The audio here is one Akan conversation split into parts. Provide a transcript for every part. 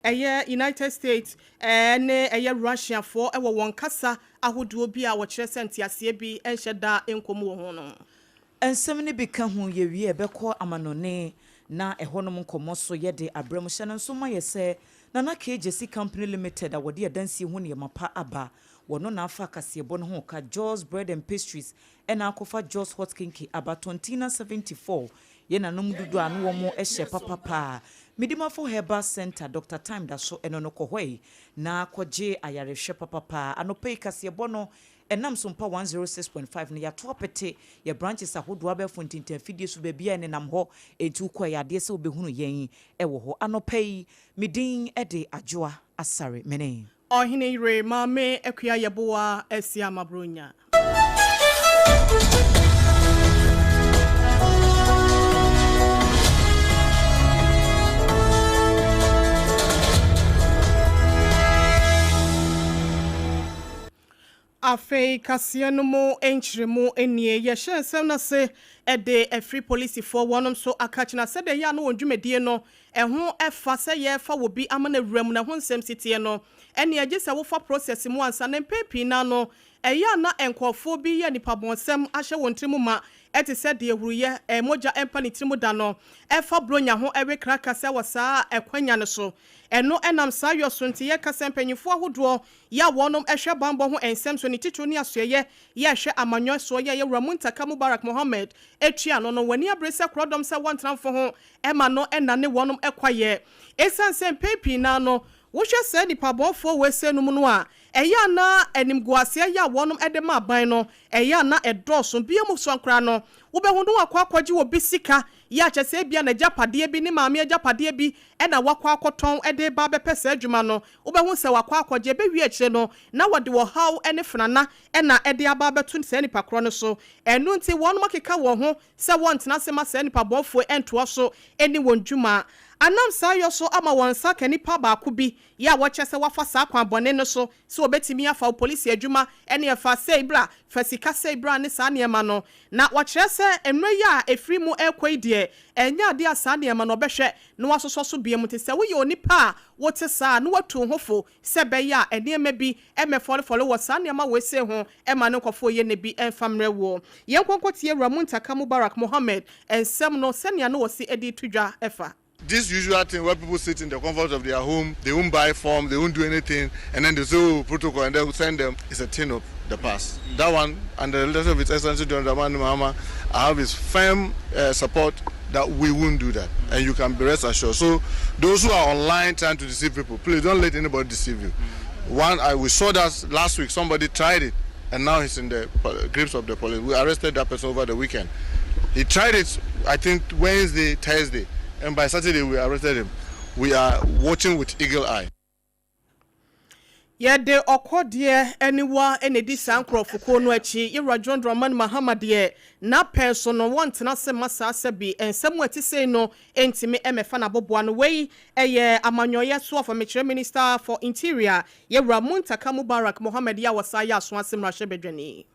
Ɛyɛ United States ne ɛyɛ Russiafoɔ wɔ wɔn kasa ahodoɔ bi a wɔkyerɛ sɛ nteaseɛ bi nhyɛ da nkɔ mu wɔ ho no. Nsɛm no bi ka ho, Yɛwie a ɛbɛkɔ amanɔne na ɛhɔnom nkɔmmɔ so yɛde abrɛ mo. Hyɛ no nso ma yɛ sɛ Nana K. Gyasi Company Limited a wɔde adansie ho nneɛma pa aba. Wɔno na afa kaseɛbɔ no ho ka. Jaws Bread and Pastries na akɔfa Jaws Hot Kenkey aba. Tontina 74 Yɛn nanom dodoɔ a na wɔn hyɛ papa paa. Medimafo Herbal Centre, Doctor Time da so ɛno no kɔ hɔ yi na kɔgye ayarehwɛ papa paa. Anɔpa yi kaseɛbɔ no ɛnam so mpa 106.5 no yɛato apete yɛ branches ahodoɔ abɛɛfo ntintan afidie so baabi a ɛnenam hɔ enti wokɔ ɛyɛ adeɛ sɛ wobɛhunu yɛn ɛwɔ hɔ. Anɔpa yi me din de Adwoa Asare mene. Ɔhene yere Maame Akua Yeboah Asiamah Bronya. Afei kaseɛ no mu nkyeremu nie, Yɛhyɛ nsɛm no ase de afiri polisifoɔ wɔnom so aka kyena sɛdeɛ ɛyɛ a na wɔn dwumadie no ɛho fa sɛ yɛrefa obi ama no awura mu na ɛho nsɛm si teɛ no ɛneɛ gye sɛ wofa process mu ansa na mpɛn pii no ara no ɛyɛ a na nkorɔfoɔ bi yɛ nipabɔnsɛm ahyɛ wɔn tirim ma ɛte sɛ deɛ huruyɛ mogya mpa ne tirim da no ɛfa bronya ho ɛwe krakasɛ wɔ saa ɛkwanya no so ɛno ɛnam saa yɔ so nti yɛka sɛ mpanyinfoɔ ahodoɔ Yɛ a wɔnom hwɛ banbɔ ho nsɛm so ne titiriw ne asoɛyɛ yɛ ɛhwɛ amanyɔɛ soɔ yɛ Yɛwura Muntaka Mubarak Mohammed tua ano no, w'ani abere sɛ korɔdɔm sɛ wɔntra mfo ho ma no nnane wɔnom kwayɛ. Esiane sɛ mpɛn pii no ara no wohwɛ saa nnipa bɔnfoɔ wei sei nom no a, ɛyɛ a na animguaseɛ yɛ a wɔnom de ma aban no ɛyɛ a na ɛdɔɔso. Bio mu soɔ koraa no wobɛhu no wakɔ akɔgye obi sika yɛ a kyerɛ sɛ ebia n'agyapadeɛ bi, ne maame agyapadeɛ bi na wakɔ akɔtɔn de reba abɛpɛ saa adwuma no, wobɛhu sɛ wakɔ akɔgye, ɛbɛwie akyire no, na wɔde ɔhaw ne fenana na ɛde aba abɛto saa nipa korɔ no so. Ɛno nti wɔnom akeka wɔn ho sɛ wɔntena ase ma saa nipa bɔnefoɔ yi ntoa so nni wɔn dwuma. Anam saa yɔ so ama wɔn nsa aka nipa baako bi yɛ a wɔkyerɛ sɛ wafa saa kwan bɔne no so sɛ wɔbɛtumi afa wo polisi adwuma ne ɛfa sei bra, fa sika sei bra ne saa nneɛma no. Na wɔkyerɛ sɛ mmerɛ yi a ɛfiri mu rekɔ yi deɛ, ɛnyɛ adeɛ a saa nneɛma no wɔbɛhwɛ na wɔasosɔ so bio. Nti sɛ woyɛ onipa a wote saa a, na woatu wo ho fo sɛ ɛbɛyɛ a nneɛma bi mmɛfɔlefɔle wɔ saa nneɛma wei sei ho ma ne nkurɔfoɔ yɛ nne bi mfa mmrɛ woɔ. Yɛnkɔ nkɔtie Wura Muntaka Mubarak Mohammed nsɛm no sɛnea na ɔsi de reto dwa fa. This usual thing where people sit in the comfort of their home, they won't buy form, they won't do anything, and then they say, oh, protocol, and then send them, it's a thing of the past. That one, under the leadership of His Excellency John Dramani Mahama, I have his firm uh, support that we won't do that. And you can be rest assured. So those who are online trying to deceive people, please don't let anybody deceive you. One, I, we saw that last week, somebody tried it, and now he's in the grips of the police. We arrested that person over the weekend. He tried it, I think, Wednesday, Thursday, and by Saturday we arrested him. We are watching with eagle eye. Yɛde ɔkɔdeɛ aniwa na ɛdi saa nkorɔfokuo no akyi. Yɛwura John Dramani Mahama deɛ, n'apɛn so no, wɔntena ase mma saa sɛbi nsɛm a ɛte sei no ntumi mmɛfa n'aboboa no. Wei yɛ amanyɔeɛ soafoɔ, mekyerɛ Minister for Interior, Yɛwura Muntaka Mubarak Mohammed yi a ɔsan yɛ Asoase mmarahyɛbadwani.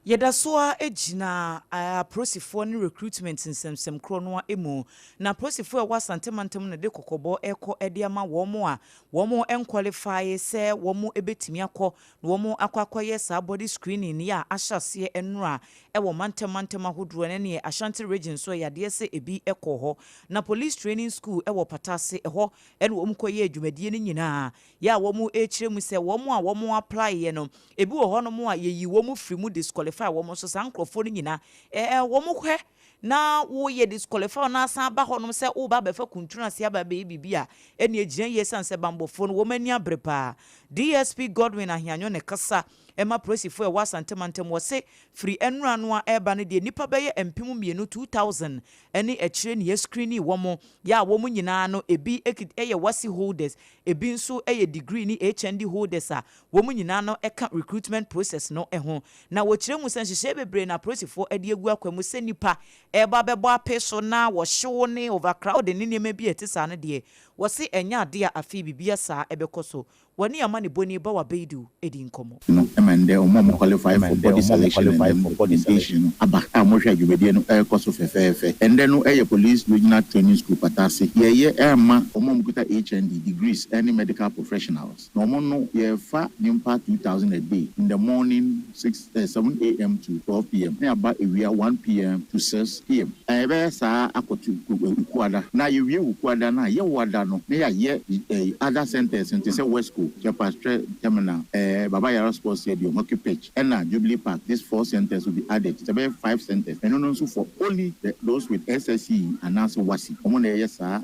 Yɛda so ara gyina apolisifoɔ ne recruitment nsɛmsɛm korɔ no ara mu, na apolisifoɔ a ɛwɔ Asante mantam no de kɔkɔbɔ rekɔ de ama wɔn a wɔn nkwɔlifae sɛ wɔn bɛtumi akɔ na wɔn akɔ akɔyɛ saa body screening yi a ahyɛ aseɛ nnora wɔ mantam mantam ahodoɔ no ne Ashanti region nso ɛyɛ adeɛ sɛ ebi kɔ hɔ. Na Police Training School wɔ Patase ɛhɔ na wɔn kɔyɛɛ dwumadie no nyinaa yɛ a wɔn rekyerɛ mu sɛ wɔn a wɔn apply yɛ no ebi wɔ hɔ nom a yɛyi wɔn firi mu disqualify wɔn nso saa nkorɔfoɔ no nyina ɛɛ wɔn hwɛ na wo yɛ disqualify na asan aba hɔ nom sɛ wo ba abɛfa kuntunu ase aba abɛyɛ biribi a ɛne ɛgyina yie sane sɛ banbɔfoɔ no wɔn ani abere paa. DSP Godwin Ahianyo ne kasa ɛma polisifoɔ a ɛwɔ Asante mantam wɔ se firi ɛnora no a ɛreba no deɛ nnipa bɛyɛ 2000, 2000, ɛne akyire ne yɛ screening wɔn yɛ a wɔn nyinaa no ebi yɛ WASSCE holders Ebi nso yɛ degree ne HND holders a wɔn nyinaa no ka recruitment process no ho. Na wɔkyerɛ mu sɛ nhyehyɛe bebree na apolisifoɔ de agu akwan mu sɛ nnipa reba abɛbɔ ape so na wɔhyew ne overcrowding ne nneɛma bi a ɛte saa no deɛ, Wɔse ɛnyɛ adeɛ a afei biribiara saa ɛbɛkɔ so. Wɔne amanebɔni Bawa Beidu di nkɔmmɔ. No ma ndɛ ɔmo a ɔmo qualify for body selection and then documentation no aba a ɔmo hwɛ a dwumadie no ɛrekɔ so fɛfɛɛfɛ. Ɛndɛ no ɛyɛ Police Regional Training School Patase. Yɛyɛ ɛma ɔmo a ɔmo kuta HND degrees ɛne medical professionals na ɔmo no yɛfa nyimpa 2000 a day in the morning 6 eh, 7 a.m. to 12 p.m. na yɛaba ewia 1 p.m. to 6 p.m. Yɛbɛyɛ saa akɔto Wukuada na yɛwie Wukuada no a yɛwada no na yɛayɛ other centers nte sɛ Wesco, Chepastrɛ Terminal, Baba Yara Sports Stadium, Hockey Pitch ɛna Jubilee Park. These four centers will be added, sɛ ɛbɛyɛ five centers. Ɛno no nso for only those with SSCE anaasɛ WASSCE, wɔn na ɛyɛ saa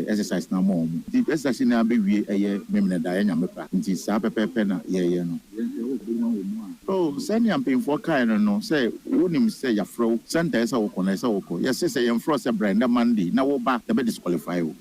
exercise na ama wɔn. Nti exercise na abɛwie ɛyɛ Memeneda ɛyɛ Nyame pra, nti saa pɛpɛɛpɛ na yɛyɛ no. Oh, sɛnea mpanyinfoɔ kae no, sɛ wonim sɛ yɛafrɛ wo center, ɛsɛ wokɔ na ɛsɛ wokɔ. Yɛse sɛ yɛmfrɛ sɛ brɛ ndɛ Monday na woba, yɛbɛ disqualify wo.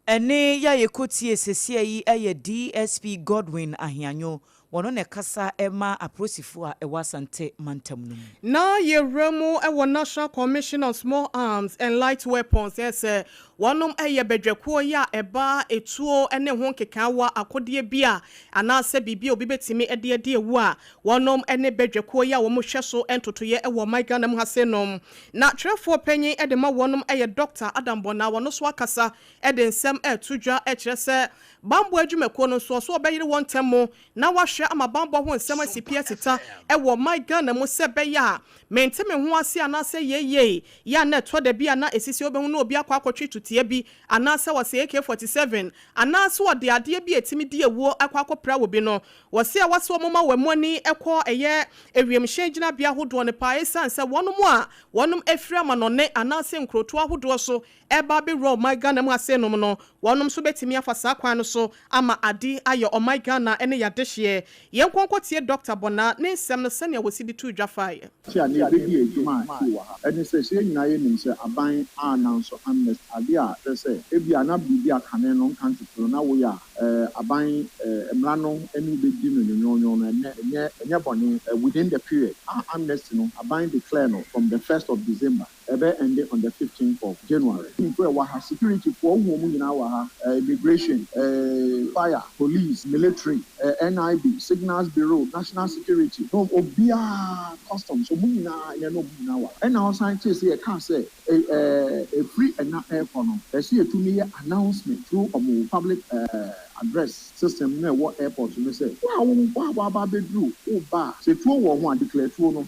Ɛne yɛ a yɛkɔtie sesia yi yɛ DSP Godwin Ahianyo. Wɔno na ɛkasa ɛma apolisifoɔ a ɛwɔ Asante mantam no mu. Na yɛwura mu wɔ National Commission on Small Arms and Light Weapons, ɛsɛ wɔnom yɛ badwakuo yi a ɛba etuo ne ho nkekaawa, akodeɛ bi a anaasɛ biribi a obi bɛtumi de adi ewu a, wɔnom ne badwakuo yi a wɔn hwɛ so ntotoyɛ wɔ ɔman Ghana mu ha se nom. Na twerɛfoɔ panyin de ma wɔnom yɛ Dr Adam Bɔna. Wɔn nso akasa de nsɛm ɛreto dwa, kyerɛ sɛ bambɔ adwumakuo no nso ɔso ɔbɛyere wɔn ntɛm mu na wahwɛ ama bambɔ ho nsɛm asi pia sita ɛwɔ ɔman Ghana mu, sɛ bɛyɛ a mente me ho ase anaasɛ yeye yɛ a na ɛtɔ da bi a na esisi wobɛhu na obi akɔ akɔtwe tutie bi anaasɛ wɔsɛ AK-47 anaasɛ wɔde adeɛ bi a ɛtumi di ewuo akɔ akɔpra wɔ bi no. Wɔsi a wɔsi wɔn ma wɔn ani kɔ ɛyɛ ewiemhyɛn gyinabea ahodoɔ no paa, esan sɛ wɔn mu a wɔn efiri amanɔne anaasɛ nkurotoɔ ahodoɔ so ɛba abɛwura ɔman Ghana mu ase nom no, wɔn nso bɛtumi afa saa kwan no so ama ade ayɛ ɔman Ghana ne yadehyeɛ. Yɛn nkɔnkɔ tie Dr Bɔna ne nsɛm no sɛnea wɔsi de tu dwa faeɛ. Tí a ne yɛbɛdi adwuma a ɛti wɔ ha ɛne sɛ yɛn nyinaa yɛnim sɛ aban a nanso amnesty adeɛ a kyerɛ sɛ ebi a na biribi akane no nka ntete no na woyɛ a aban mmara no ɛne wobɛdi no nyonyonyo no, ɛnɛ ɛnyɛ bɔne within the period a amnesty no aban declare no from the 1st of December ɛbɛ end on the 15th of January. Nfo ɛwɔ ha, security foɔ ohun wɔn nyinaa wɔ ha, immigration, fire, police, military, NIB, Signals Bureau, National Security no, obiara, customs, wɔn nyinaa ɛnɛ no wɔn nyinaa wɔ ha. Ɛna ɔsan kyerɛ sɛ yɛka sɛ efiri ɛna ɛrekɔ no, ɛsɛ yɛtumi yɛ announcement through ɔmo public address system na ɛwɔ airport no sɛ wo a wo a waba abɛduru, wo ba a, sɛ tuo wɔ ho a, declare tuo no.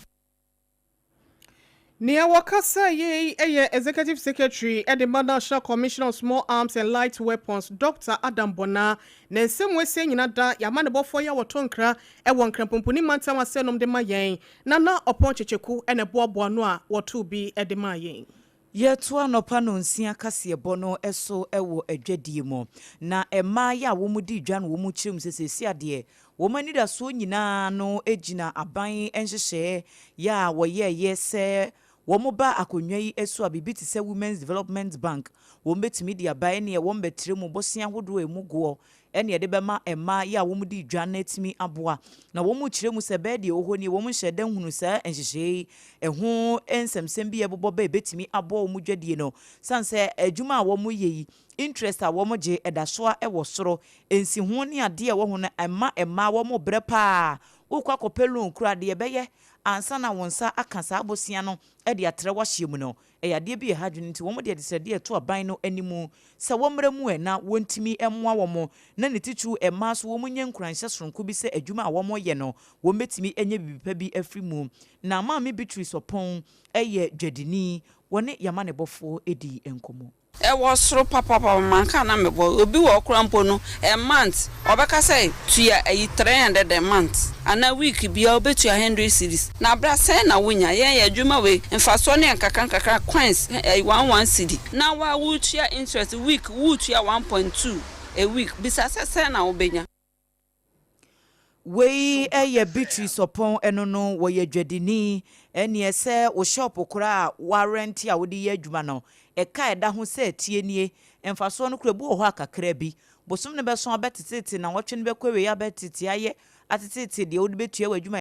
Nea wɔkasa yi yɛ Executive Secretary de ma National Commission on Small Arms and Light Weapons, Dr Adam Bɔna. Na nsɛm wɔasie nyina da yɛama ne bɔfoɔ yi a wɔto nkra wɔ Nkrampomponi mantam asɛnom de ma yɛn na Ɔpɔn Kyekyeku na ɛboaboa no a wɔtoo bi de maa yɛn. Yɛto anɔpa no 6 kaseɛbɔ no so wɔ adwadie mu, na mmaa yi a wɔn di dwa no, wɔn kyerɛ mu sɛ sɛsi adeɛ wɔn anidasoɔ nyinaa no gyina aban nhyehyɛeɛ yɛ a wɔyɛɛyɛ sɛ wɔn ba akonnwa yi so a, biribi te sɛ Women's Development Bank wɔn bɛtumi de aba, ɛneɛ wɔn bɛtire mu bɔsia ahodoɔ a emu goɔ ɛne yɛde bɛma mmaa yi a wɔn di dwa no atumi aboa. Na wɔn kyerɛ mu sɛ bɛɛ deɛ ɛwɔ hɔ nie, wɔn nhyɛ dɛ nhunu saa nhyehyɛe yi ɛho nsɛmsɛm bi a ɛbobɔ bɛ ɛbɛtumi aboa wɔn dwadie no, san sɛ adwuma a wɔn yɛ yi, interest a wɔn gye ɛda so a ɛwɔ soro, nsiho ne adeɛ a ɛwɔ ho no ɛma mmaa wɔn brɛ paa. Wokɔ akɔpɛ loan kura adeɛ bɛyɛ ansa na wɔn nsa aka saa abosia no ɛde atrɛ wahyɛ mu no, ɛyɛ adeɛ bi ɛha adwene. Nti wɔn de adesrɛdeɛ ɛto aban no anim sɛ wɔmmrɛ mu ɛ na wɔntumi mmoa wɔn, na ne titiriw mmaa so wɔn nyɛ nkuranhyɛ soronko bi sɛ adwuma a wɔyɛ no wɔn bɛtumi anya biribi pa bi afiri mu. Na Maame Beatrice Ɔpɔn ɛyɛ dwadini, wɔne yɛama ne bɔfoɔ edi nkɔmmɔ. Ɛwɔ soro papapa. Manka na mebɔ obi wɔ ɔkora mpo no, a month ɔbɛka sɛ tua ayi 300 a month anaa week bia wobɛtua 100 cedis, na abra sɛn na wonya? Yɛn yɛ adwuma wei mfasoɔ ne nkakra nkakra, coins ɛyi 1 1 cedi na wa wotua interest, week wotua 1.2 a week. Bisa sɛ sɛn na wobɛnya? Wei yɛ Beatrice Ɔpɔn. Ɛno no wɔyɛ dwadini. Ɛneɛ sɛ wo shop koraa a warɛnte a wode yɛ adwuma no, ɛka ɛda ho sɛ tie nie, mfasoɔ no kora bi wɔ hɔ a kakra bi, bosom no bɛso abɛtetete na wɔtwe no bɛkɔ awie abɛtete ayɛ atetete deɛ wode bɛtua wɔ adwuma.